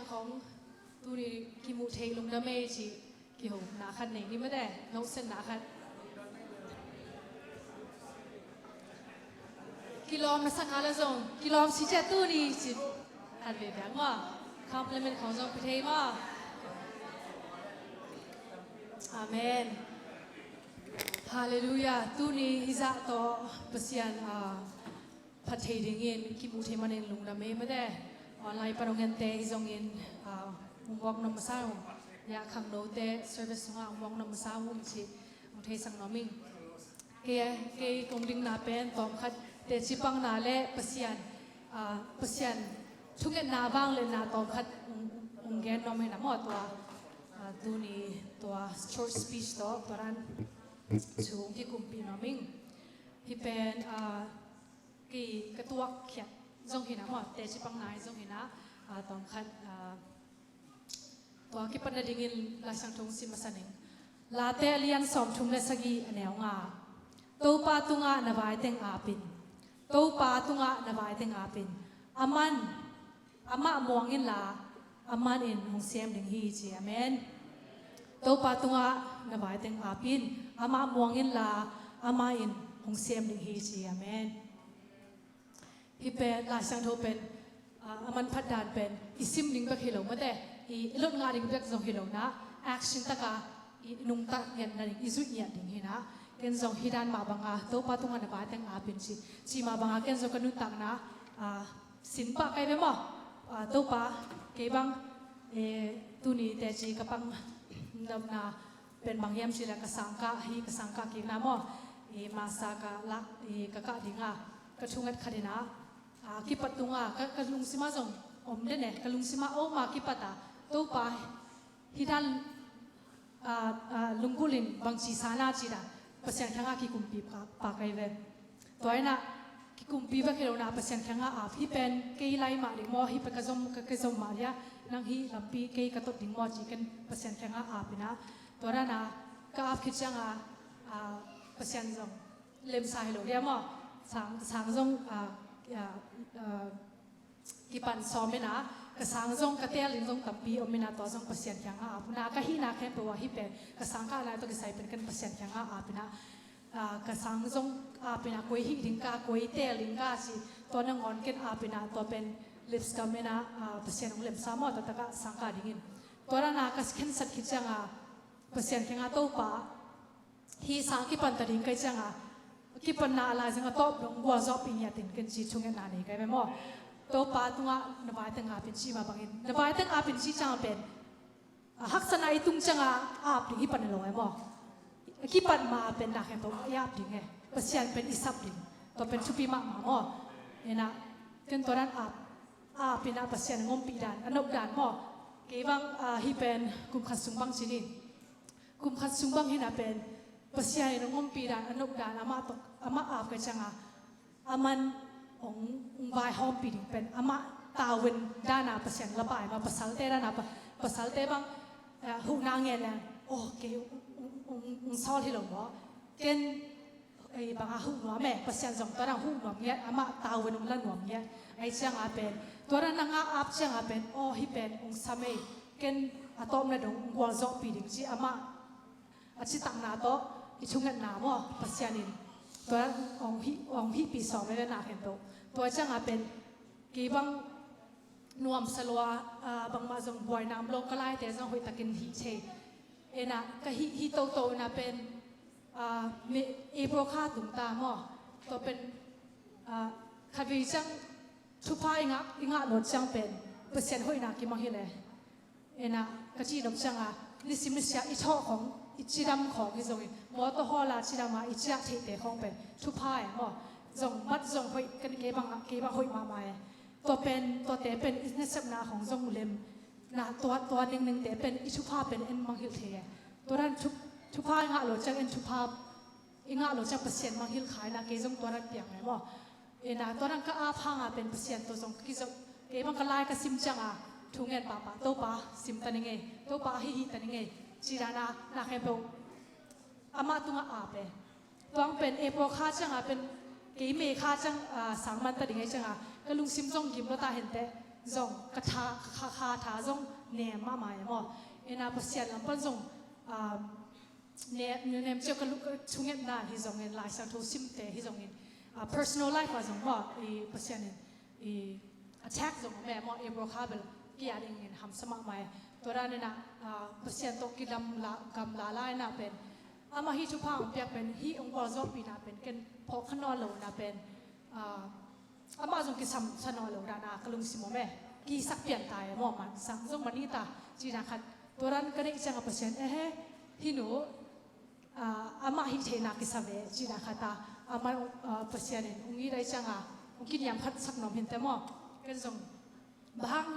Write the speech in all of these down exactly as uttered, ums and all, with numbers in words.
Khong tuni kimuh thei lungdam ei cih kihona khat nei ni mate, nohsetna khat. Kilawm na sak a la zong kilawm si ciah tuni cih khat veve ang maw. Compliment khong zong pia thei maw. Amen. Halleluiah. Tuni hizah tawh Pasian a phat thei dingin kimuh thei manin lungdam ei mate. Online pan hong ente hi zongin, ah, hong muak nuam masa ung. Ya khangnote service sungah hong muak nuam masa ung cih hong theisak nuam ing. Kei, kei kong dingna pen tawmkhat teci pangna le Pasian, ah, Pasian thungetna vangliatna tawmkhat hong, hong gen nuam hi na maw tua, ah, tuni tua short speech tawh tua dan thu hong kikumpih nuam ing. Hih pen, ah, kei ka tuakkhiat zong hi na maw, teci pangna hi zong hi na, ah, tawmkhat, ah, tua kipat nadingin Lai Siangtho hong sim masa ning. Late a lian sawmthum le sagih a neu nga. Topa tungah na vai teng ap in. Topa tungah na vai teng ap in. Aman, amah muang inla, aman in hong sem ding hi ci. Amen. Topa tungah na vai teng ap in. Amah muang inla, amah in hong sem ding hi ci. Amen. Hih pen Lai Siangtho pen, ah, a manphat dan pen i sim ding bek hi lo mate, i, i lot ngah ding bek zong hi lo na, action taka i, i nungta ngiat nading, i zuih ngiat ding hi na. Ken zong hih dan mah banga Topa tungah na vai teng ap in ci, ci mah banga ken zong ka nuntakna, ah, sin pah kai ve maw. Ah, Topa, kei bang, eh, tuni teci ka pang nopna pen bang hiam cih leh ka sangkah hi, ka sangkah kikna maw, i masa ka lak, i ka kah dinga ka thunget khat hi na, ah, kipat tunga ka, ka lungsima zong om den e, ka lungsima om a kipata Topa hih dan, ah, ah, lunggulhin bangci sana cih dan Pasian kiangah kikumpih pa, pa kai ve. Tua inah kikumpih bek hi lo na Pasian kiangah ap, hih pen kei lai mah ding maw, hih pen ka zom, ka, ka zom mah dia, nang hih lampi kei ka tot ding maw ci ken Pasian kiangah ap inah. Tua dana ka ap khit cianga, ah, Pasian zong lemsa hi lo dia maw, sang, sang zong, ah, ah, ah, kipan sawm inah, ka sang zong ka teel ding zong tampi om inah, tua zong Pasian kiangah ap inah, ka hihna khempeuh ah hih pen ka sangkah lai tawh kisai pen ken Pasian kiangah ap inah, ah, ka sang zong ap inah, koi hih ding ka, koi teel ding ka ci, tua nangawn ken ap inah, tua pen lipstam inah, ah, Pasian hong lemsa maw, tua takah sangkah dingin. Tua dana ka khensat khit cianga Pasian kiangah, Topa, hih sang kipan ta ding kai cianga, kipanna a lai zong a tawp dong gualzawhpih ngiat in ken ci thungetna nei kai ve maw. Topa tungah na vai teng ap in ci mah bangin, na vai teng ap in ci cianga pen, a, haksatna i tung cianga ap ding hi pan lo e maw. Kipan mah pen na khempeuh i ap ding e. Pasian pen i sap ding. Tua pen thupi mahmah maw. Inah, ken tua dan ap, ap inah Pasian a ngompih dan, a nop dan maw. Kei bang, ah, hih pen kum khat sung bang ci ni. Kum khat sung bang hinah pen Pasian in hong ompih dan, a nop dan, amah tawh, amah ap ka cianga, aman hong, hong vaihawmpih ding pen amah tavuan dana Pasian la pai mah, pasalte dana pa, pasalte bang, eh, huhna ngen leng, oh, kei hong, hong, hong, hong sawl hi lo maw. Ken ei banga huh nuam e, Pasian zong tua dang huh nuam ngiat, amah tavuan hong la nuam ngiat. Ahi cianga pen tua dan nang a ap cianga pen, aw, hih pen hong sam ei, ken a tawpna dong hong gualzawhpih ding ci amah a citakna tawh i thungetna maw, Pasian in tua dan hong hih, hong hihpih sawm ei ve na khempeuh. Tua cianga pen kei bang nuamsa lua, ah, bangmah zong buaina om lo, ka laite zong hoihtakin hih thei. Ena ka hih, hih toto ena pen, ah, April kha tung ta maw. Tua pen, ah, khatvei ciang thupha i ngah, i ngah loh ciang pen Pasian hoihna kimang hi le. Ena ka cih nop cianga nisim nisia i thawh khong, i cidam khong hi zongin, mawtaw hawla cidama i ciah theihte khong pen thupha e maw. Zong mat zong hoih, kan kei bang, kei bang hoih mahmah e. Tua pen, tuate pen i nasepna khong zong lem. Na tua, tua ningningte pen i thupha pen en mangngilh thei e. Tua dan thu, thupha i ngah loh ciang en thupha i ngah loh ciang Pasian mangngilh kha ina, kei zong tua dan piang e maw. Ina tua dan ka ap hanga pen Pasian tawh zong ka kizop. Kei bang ka lai ka sim cianga thu ngen pahpah, Topa sim ta ning ei, Topa ahi hi ta ning ei, ci dana na khempeuh amah tungah ap e. Tuang pen April kha cianga pen kei May kha ciang, ah, sang man ta ding ei cianga ka lungsim zong gim lo ta henteh. zong ka tha, ka kha, kha tha zong nem mahmah e maw. Ina Pasian lam pan zong, um, ne, nem cio ka lu-, ka thungetna hi zongin, Lai Siangtho simte hi zongin, uh, personal life ah zong maw, i Pasian in i attack zong om e maw, April kha bel kei a dingin hamsa mahmah e. Tua dan ina, uh, Pasian tawh kidam la, gamla la ina pen, amah hih thupha hong piak pen, hih hong gualzawhpihna pen ken phawk kha nawn lo ina pen, uh, amah zong kisam sa nawn lo dan a ka lungsim om e. Kisak pian ta e maw, man sang zong man hi ta, cina khat. Tua dan ka neih ciang a Pasian, ehe, hih nu, ah, amah hih theihna kisa ve, cina khat a, amah, ah, Pasian in hong it ahih ciang a, hong kiniam khat sak nuam hi inteh maw. Ken zong, bang hang,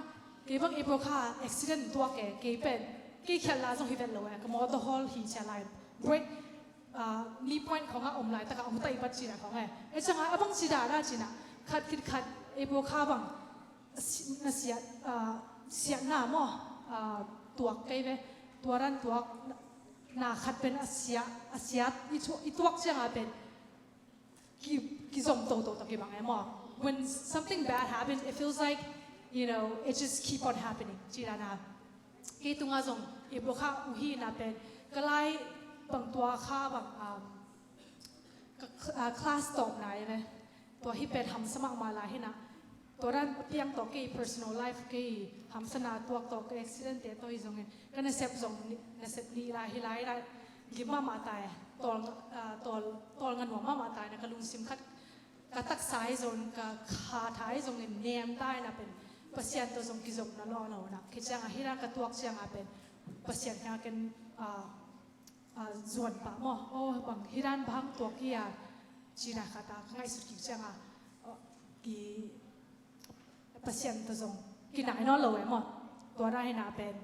kei bang April kha accident tuak e, kei pen, kei khialh la zong hi vet lo e, ka mawtaw hawl hi cia lai, brake, ah, knee point khawng ah om laitak a hong tai pat cina khawng e. E ciang a, a bang ci dan a cina, khat khit khat, April kha bang, si-, na siat, ah, siatna maw, ah, tuak kei ve, tua dan tuak, na, na khat pen a siat, a siat, i tu-, i tuak ciang a pen, ki, kizom toto tawh kibang e maw. When something bad happens, it feels like, you know, it just keep on happening. Ci dan a, kei tungah zong, April kha uh hi ina pen, ka lai bang tua kha bang, um, ka, ah, class tawpna e ve. Tua hi pen hamsa mahmah lai hi ina. Tua dan a piang tawh kei personal life kei hamsana tuak tawh ka accident te tawh hi zongin, ka nasep zong ni, nasep nih lai hi lai ina. Gim mahmah ta e, tawl, ah, tawl, tawl nga nuam mahmah ta ina, ka lungsim khat, ka taksa hi zongin, ka kha tha hi zongin nem ta ina pen, Pasian tawh zong kizopna lawh lo ina. Kei ciang a hih dan ka tuak ciang a pen, Pasian kiang a ken, ah, ah, zuan pah maw. Oh, bang hih dan bang tuak hi a, cina khat a ka ngaihsut kik ciang a, oh, ki, Pasian tawh zong kinai nawn lo e maw. Tua dan hi ina pen,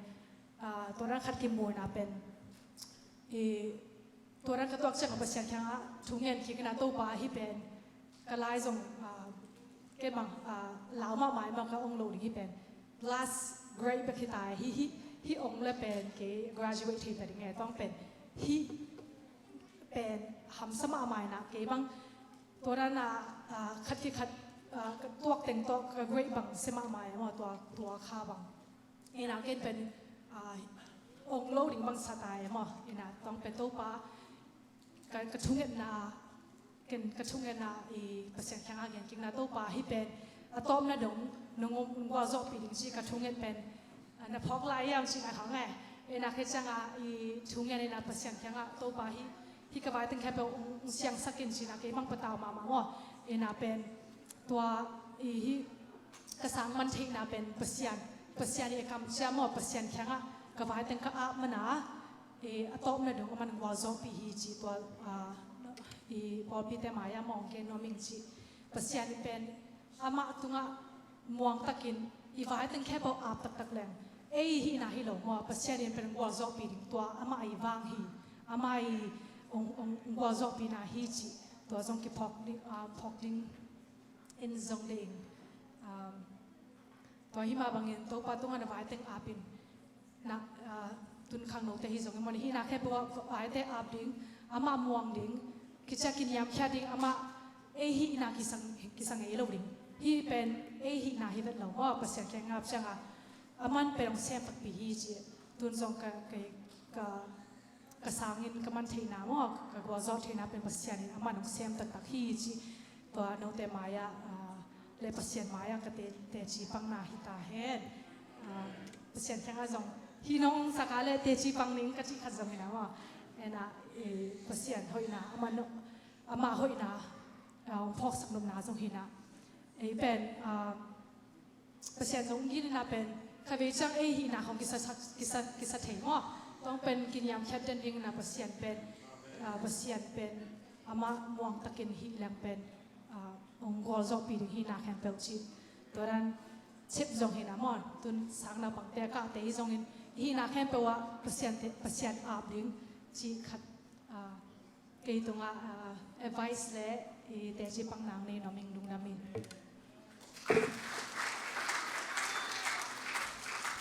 ah, tua dan khat kimu ina pen, i, tua dan ka tuak ciang a Pasian kiang a thu ngen kik ina, Topa, hih pen ka lai zong, ah, kei bang, ah, lau mahmah e maw, ka ong lo ding hi pen. Last grade bek hi ta e, hih, hih, hih ong le pen kei graduate thei ta ding e, tua pen hih pen hamsa mahmah ina, kei bang tua dan a, ah, khat khit khat, ah, ka tuak teng tawh ka grade bang sia mahmah e maw, tua, tua kha bang. Ina ken pen, ah, ong lo ding bang sa ta e maw. Ina tua pen Topa, ka, ka thungetna, ken ka thungetna i Pasian kiang a gen kik ina, Topa, hih pen a tawpna dong nong, nong gualzawhpih ding ci ka thunget pen, ah, na phawk lai hiam cina khawng e. Ina kei ciang a i thungen ina Pasian kiang a, Topa, hih, hih ka vai teng khempeuh hong, hong siangsak in cina kei bang patau mahmah maw. Ina pen tua i hih ka sang man theihna pen Pasian, Pasian i a kamciam maw, Pasian kiang a ka vai teng ka ap man a, i a tawpna dong aman gualzawhpih hi ci tua, ah, i pawlpite mai a maw hong gen nuam ing ci. Pasian i pen amah tungah muang takin i vai teng khempeuh ap taktak leng, ei hihna hi lo maw, Pasian in pen gualzawhpih ding, tua amah i vang hi, amah i hong, hong, hong gualzawhpihna hi ci. Tua zong kiphawk ding, ah, phawk ding in zong ding. Um, tua hi mah bangin Topa tungah na vai teng ap in, na, ah, tun khangnote hi zongin maw, hihna khempeuh ah vaite ap ding, amah muang ding, kiciak kiniamkhiat ding, amah ei hihna kisa, kisa ngei lo ding. Hih pen ei hihna hi vet lo maw, Pasian kiang a ap ciang a, aman pen hong sem takpi hi ci. Tun zong ka, ka, ka, ka sangin ka man theihna maw, ka gualzawh theihna pen Pasian in aman hong sem taktak hi ci. Tua note mai-ah, ah, le Pasian mai-ah ka te, teci pangna hi ta hen. Ah, Pasian kiangah zong, hih nong sak a le teci pang ning ka cih khat zong hi na maw. Ena, eh, Pasian hoihna, amah no, amah hoihna, ah, hong phawksak nopna zong hi na. Ei pen, ah, Pasian zong gilna pen, khavei ciang ei hihna khong kisa, kisa, kisa thei maw. Tua pen kiniamkhiat den ding na Pasian pen, ah, Pasian pen, amah muang takin hih leng pen, ah, hong gualzawhpih ding hi na khempeuh cih. Tua dan cip zong hi na maw, tun sang naupangte kahte hi zongin, hih na khempeuh ah Pasian te, Pasian ap ding cih khat, ah, kei tungah, ah, advice le i teci pang nang nei nuam ing, lungdam ing.